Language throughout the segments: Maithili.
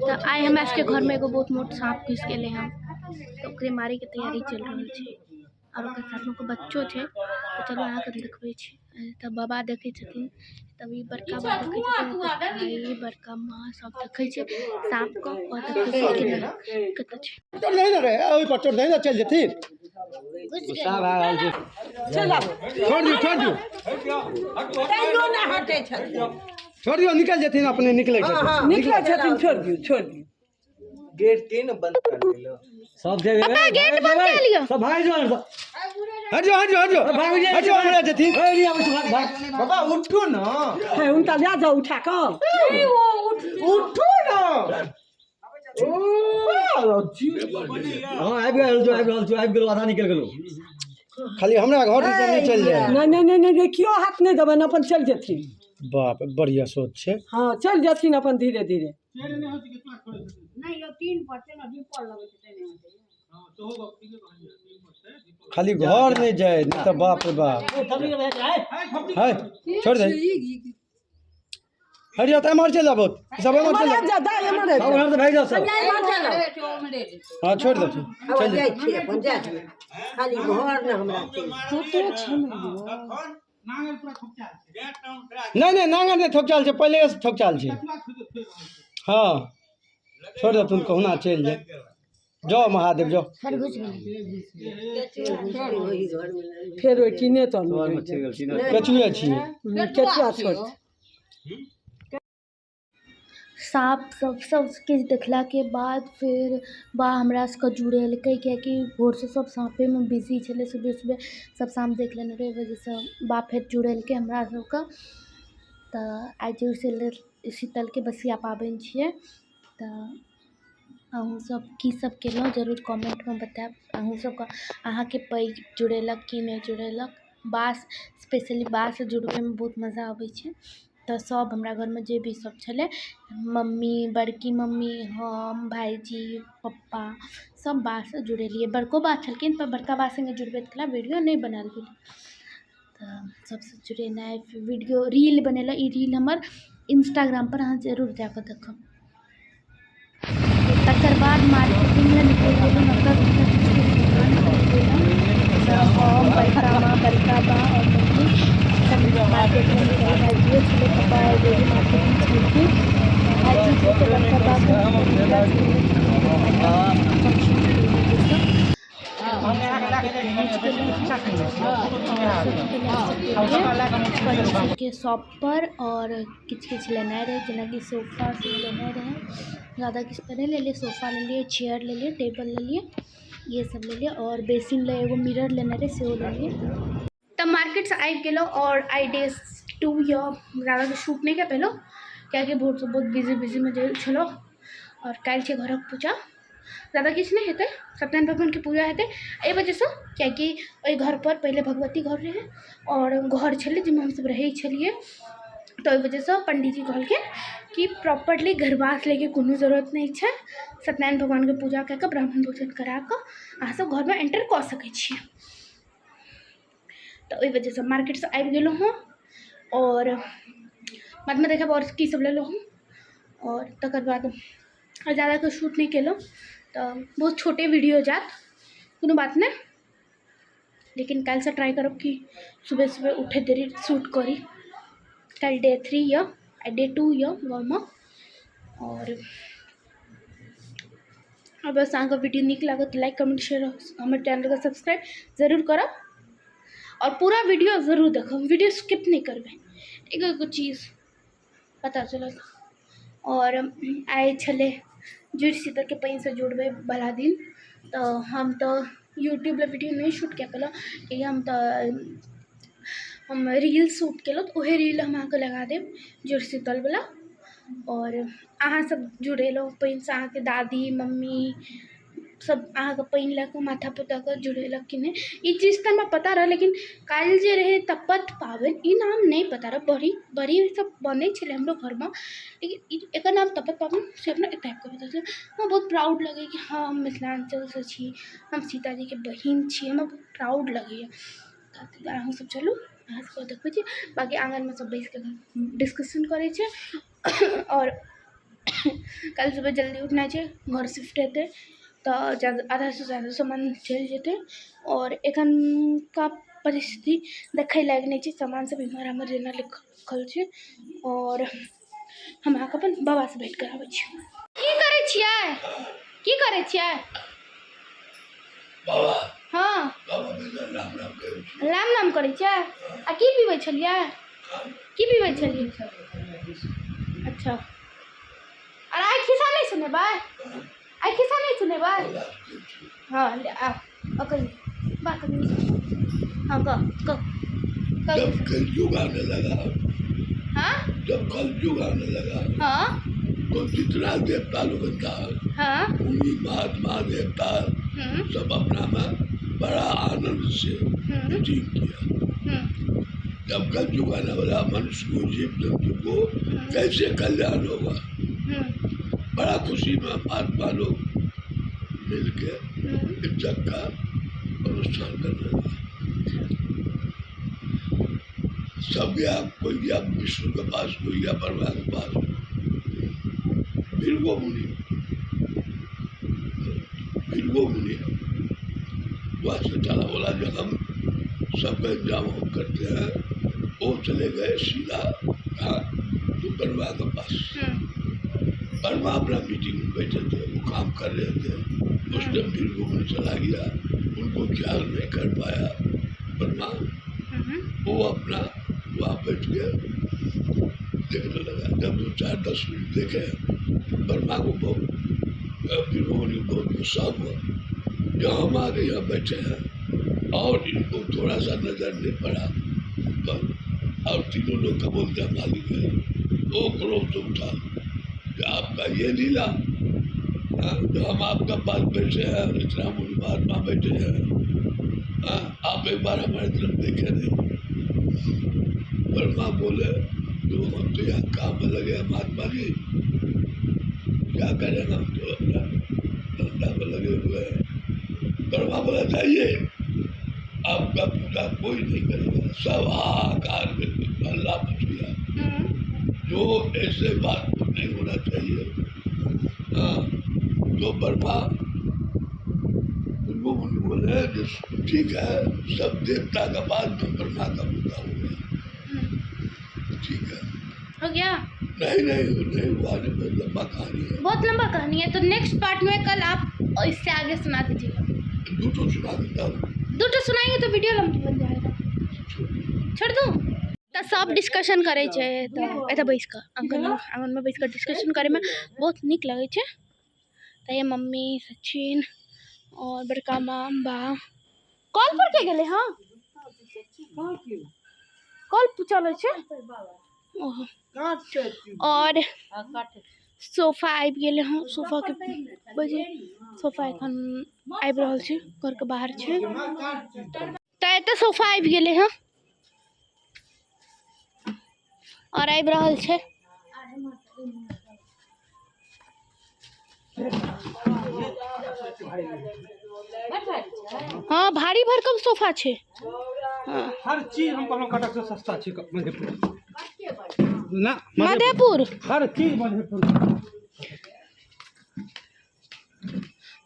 तऽ आइ हमरा सबके घरमे एगो बहुत मोट साँप घुसि गेलै हँ, तऽ ओकरे मारैके तैयारी चलि रहल छै आओर ओकर साथमे ओकर बच्चो छै। तऽ चलू, अहाँके हम देखबै छी। तऽ बाबा देखै छथिन, तब ई बड़का बा देखै छथिन, ओकर भाय, बड़का माँ सब देखै छै साँपके आओर देखै छै केना कतऽ छै। चोट नहीं ना रहे ओहि पर, चोट नहीं ना, चलि जेथिन। गुस्सा भए रहल छै। छोड़ दियौ, छोड़ दियौ। तैयो नहि हटै छथिन। छोड़ दियौ, निकलि जेथिन, अपने निकलै छथिन। निकलै छथिन, छोड़ दियौ, छोड़ दियौ। गेट के ने बंद कर देलो। सब जेबै। पापा, गेट बंद कए लियौ। सब भागि जाउ सब। हट जाओ, हट जाओ, हट जाओ, हट जाओ, हमरा जेथिन। बाबा, उठो ना। हे, हुनका लए जाउ उठा कऽ। उठो ना ओ। हँ, आबि रहल छौ, आबि रहल छौ, आबि गेलौ, आधा निकलि गेलौ। खाली हमरा घर दिस नहि चलि जाय। नहि नहि नहि नहि, केओ हाथ नहि देबनि, अपन चलि जेथिन। बाप, बढ़िया सोच छै। हँ, चलि जेथिन अपन धीरे धीरे। खाली घर नहि जाय, नहि तऽ बाप रे बाप है। छोड़ दे, हट जाओ, तऽ एम्हर चलि आबो सब, एम्हर चलि आबि जा दाइ, एम्हर आबि सब उम्हर से भागि जाउ सब। हाँ, छोड़ि देथिन, चलि जाइ छियै अपन, जाइ छियै, खाली घर ने हमरा चलि। नहि नहि, नांगर नहि ठोकचाल छै, पहिलेसँ ठोकचाल छै। हँ, छोड़ि देथुन, कहुना चलि जाय। जाओ महादेव, जाओ। ओहि घरमे नहि। फेर ओहि टीने तर घरमे चलि गेल छी ने। केचुए छियै। केचुआ छोड़। साँप सब सब किछु देखलाके बाद फेर बा हमरा सबके जुड़ेलकै, किएकि भोरसँ सब साँपेमे बिजी छलै। सुबह सुबह सब साँप देख लेने रहै, ओहि वजहसँ बा फेर जुड़ेलकै हमरा सबके। तऽ आइ जुड़ शीतलके बसिया पाबनि छियै। तऽ अहूँ सब की सब केलहुँ, जरूर कमेन्टमे बतायब। अहूँ सबके अहाँके पैघ जुड़ेलक कि नहि जुड़ेलक? बाँस, स्पेशली बाँससँ जुड़बैमे बहुत मजा अबै छै। तऽ सब हमरा घरमे जे भी सब छलै, मम्मी, बड़की मम्मी, हम, भायजी, पप्पा, सब बाँससँ जुड़ेलियै। बड़को बा छलखिन, पर बड़का बा सङ्गे जुड़बैत कला वीडियो नहि बनायल गेलै। तऽ सबसँ जुड़ेनाइ, फेर वीडियो रील बनेलहुँ। ई रील हमर इंस्टाग्रामपर अहाँ जरूर जाकऽ देखब। तकर बाद मार्केटिंग लए निकलि गेलहुँ, नवका किछु किछु सामान खरीदेलहुँ। तऽ हम, बड़का माँ, बड़का बा आओर मम्मी सब मार्केटमे निकलि, भाइजियो छलै, पप्पा ऑलरेडी मार्केटमे छलखिन। भाइजी छलै, बड़का बाके फंक्शन छलै, ओहि वजहसँ मार्केट पहुँच गेलहुँ। सबसँ पहिले फर्नीचरके शॉपपर आओर किछु किछु लेनाइ रहै, जेनाकि सोफा सब लेनाइ रहै। जादा किछु तऽ नहि लेलियै, सोफा लेलियै, चेयर लेलियै, टेबल लेलियै, इहे सब लेलियै आओर बेसिन लए एगो मिरर लेने रहै, सेहो लेलियै। तऽ मार्केटसँ आबि गेलहुँ आओर आइ डे टू यऽ। जादा शूट नहि कए पेलहुँ, किएकि भोरसँ बहुत बिजी बिजीमे गेल छलहुँ। आओर काल्हि छै घरक पूजा, जादा किछु नहि हेतै, सत्यनारायण भगवानके पूजा हेतै। एहि वजहसँ किएकि ओहि घरपर पहिले भगवती घर रहै आओर घर छलै जाहिमे हमसभ रहै छलियै। तऽ ओहि वजहसँ पण्डीजी कहलखिन कि प्रॉपरली घरवास लैके कोनो जरूरत नहि छै, सत्यनारायण भगवानके पूजा कए कऽ, ब्राह्मण भोजन करा कऽ अहाँसभ घरमे एंटर कऽ सकै छी। तऽ ओहि वजहसँ मार्केटसँ आबि गेलहुँ हँ आओर बादमे देखब आओर की सब लेलहुँ हँ। आओर तकर बाद आओर जादा किछु शूट नहि केलहुँ, तऽ बहुत छोटे वीडियो जायत, कोनो बात नहि। लेकिन काल्हिसँ ट्राइ करब कि सुबह सुबह उठैत देरी शूट करी। काल्हि डे थ्री यऽ, आइ डे टू यऽ गाँवमे। आओर बस, अहाँके वीडियो नीक लागत तऽ लाइक, कमेंट, शेयर, हमर चैनलके सब्सक्राइब जरूर करब आओर पूरा वीडियो जरूर देखब, वीडियो स्किप नहि करबै, एगो एगो चीज पता चलत। आओर आइ छलै जुड़ शीतलके पानिसँ जुड़बै वला दिन। तऽ हम तऽ यूट्यूब लए वीडियो नहि शूट कए पेलहुँ, किएकि हम तऽ हम रील शूट केलहुँ, तऽ उएह रील हम अहाँके लगा देब जुड़ शीतलवला। आओर अहाँसभ जुड़ेलहुँ पानिसँ? अहाँके दादी, मम्मी सब अहाँके पानि लए कऽ माथापर दऽ कऽ जुड़ेलक कि नहि? ई चीज तऽ हमरा पता रहए, लेकिन काल्हि जे रहै तपत पाबनि, ई नाम नहि पता रहए। बड़ी बड़ी सब बनै छलै हमरो घरमे, लेकिन ई एकर नाम तपत पाबनि से हमरा एतऽ आबि कऽ पता चलल। हमरा बहुत प्राउड लगैए कि हँ, हम मिथिलाञ्चलसँ छी, हम सीताजीके बहिन छी, हमरा बहुत प्राउड लगैए। तऽ दुआरे अहूँसब चलू, अहाँ सबके देखबै छी। बाँकी आङ्गनमे सब बैसिकऽ डिस्कशन करै छै आओर काल्हि सुबह जल्दी उठनाइ छै, घर शिफ्ट हेतै तऽ ज्यादा आधासँ ज्यादा सामान चलि जेतै। आओर एखनका परिस्थिति देखै लायक नहि छै, सामान सब इम्हर आम्हर जेना लिखल छै। आओर हम अहाँके अपन बाबासँ भेँट कराबै छी। की करै छियै, की करै छियै बाबा? हँ। बाबा, राम राम करै छी। राम राम करै छियै। आ की पीबै छलियै, की पीबै छलियै? अच्छा, आओर आइ खिस्सा नहि सुनेबै? आइ खिस्सा नहि सुनेबै? हँ, ले आ कहियौ बात। हाँ, कह कह कह। जब कलयुग आने लगा, हाँ। जब कलयुग आने लगा, तो जितना देवता लोग था, मुनि महात्मा देवता, सब अपना में बड़ा आनंद से मीटिंग किया। जब कलयुग आने वाला, मनुष्य को, जीव जंतु को कैसे कल्याण होगा, बड़ा खुशी में महात्मा लोग मिल के इस यज्ञ का अनुष्ठान करने लगा। सब गया, कोई गया विष्णु के पास, कोई गया ब्रह्मा के पास। भृगु मुनि, भृगु मुनि वहाँ से चला, बोला जो हम सबका इंतजाम हम करते हैं। वो चले गए सीधा कहाँ? तो ब्रह्मा के पास। ब्रह्मा अपना मीटिंग में बैठे थे, वो काम कर रहे थे। उस टाइम भृगु मुनि चला गया, उनको ख्याल नहीं कर पाया ब्रह्मा। वो अपना वहाँ बैठ के देखने लगा। जब 2-4-10 मिनट देखे, ब्रह्मा को बहुत, भृगु मुनि को बहुत गुस्सा हुआ जो हम आगे यहाँ बैठे हैं और इनको थोड़ा सा नजर नहीं पड़ा तो, और तीनों लोग का बोलते हैं मालिक है। वो क्रोध से उठा कि आपका ये लीला, हाँ, जो हम आपका पास बैठे हैं, इतना मुनि महात्मा बैठे हैं, हाँ, आप एक बार हमारे तरफ देखे नहीं। ब्रह्मा बोले तो हम तो यहाँ काम में लगे हैं महात्मा जी, क्या करें, हम तो अपना धंधा में लगे हुए हैं। ब्रह्मा बोला, जाइए, आपका पूजा कोई नहीं करेगा। सब हाहाकार में हल्ला मच गया। जो ऐसे बात को नहीं होना चाहिए। हाँ, तो ब्रह्मा उनको मुनि बोले कि ठीक है, सब देवता का बाद में ब्रह्मा का पूजा हो गया, ठीक है। हो गया? नहीं नहीं नहीं हुआ नहीं, बहुत लंबा कहानी है। बहुत लंबा कहानी है, तो नेक्स्ट पार्ट में कल आप इससे आगे सुना दीजिएगा। दो तो सुना देता हूँ। दो तो सुनाएंगे तो वीडियो लंबी बन जाएगा, छोड़ दूँ? तऽ सब डिस्कशन करै छै तऽ एतऽ बैस कऽ, आङ्गनमे, आङ्गनमे बैस कऽ डिस्कशन करैमे बहुत नीक लगै छै। तऽ ये मम्मी, सचिन और बड़का माँ, बा कल पर के गेलै। हँ, कल चलै छै। ओहो, और सोफा आबि गेलै हँ। सोफाके बजे सोफा एखन आबि रहल छै, घरके बाहर छै। तऽ एतऽ सोफा आबि गेलै हँ और आबि रहल छै। हँ, भारी भरकम सोफा छै, हँ। हर चीज हम कहलहुँ कटक से सस्ता छै मधेपुर ना। मधेपुर। हर चीज मधेपुर।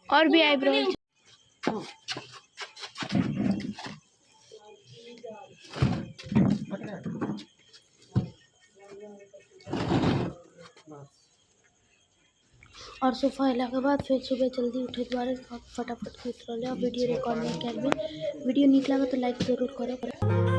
और भी आबि रहल छै। और सोफा अयलाके बाद फेर सुबह जल्दी उठै दुआरे फटाफट सुति रहलै आ वीडियो रिकॉर्ड नहि कयल भेल। वीडियो नीक लागल तऽ लाइक जरूर करब।